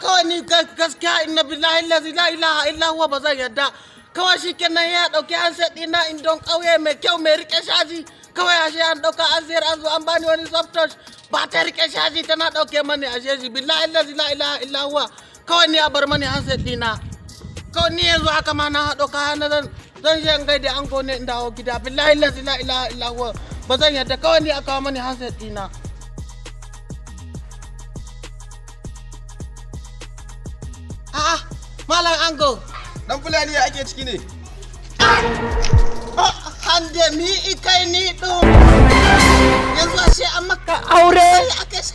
Kawai ni gaskiya, inna billahi allazi la ilaha illa huwa, ba zan yadda. Kawai shikenan ya dauki handset ɗina in don ƙauye mai kyau mai rike shaji. Kawai ashe an dauka an sayar, an zo an bani wani soft touch, ba ta rike shaji, tana dauke mani ashe shi. Billahi allazi la ilaha illa huwa, kawai ni a bar mani handset ɗina. Kawai ni yanzu haka ma na haɗo kaya na, zan je in gaida ango ne in dawo gida. Billahi allazi la ilaha illa huwa, ba zan yadda. Kawai ni a kawo mani handset ɗina. A'a, malam ango. Dan Fulani, ya ake ciki ne? Oh, hande mi ikai ni ɗum. Yanzu ashe an maka aure aka shi.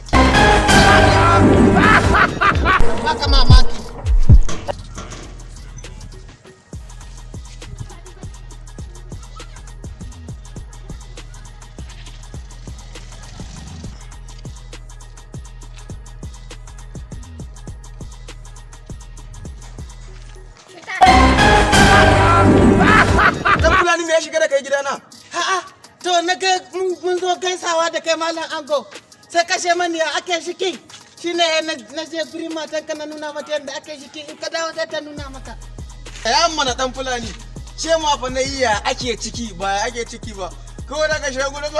Baka mamaki. Dan Fulani, me ya shiga da kai gidana? A'a, to na ga mun zo gaisawa da kai, malam ango. Sai kashe mani ya ake shiki. Shine na je gurin matanka na nuna mata yadda ake shiki, in ka dawo sai ta nuna maka. Ya mana, dan Fulani. Ce ma fa na yi ya ake ciki, ba ya ake ciki ba. Kawai da ka shiga gurin.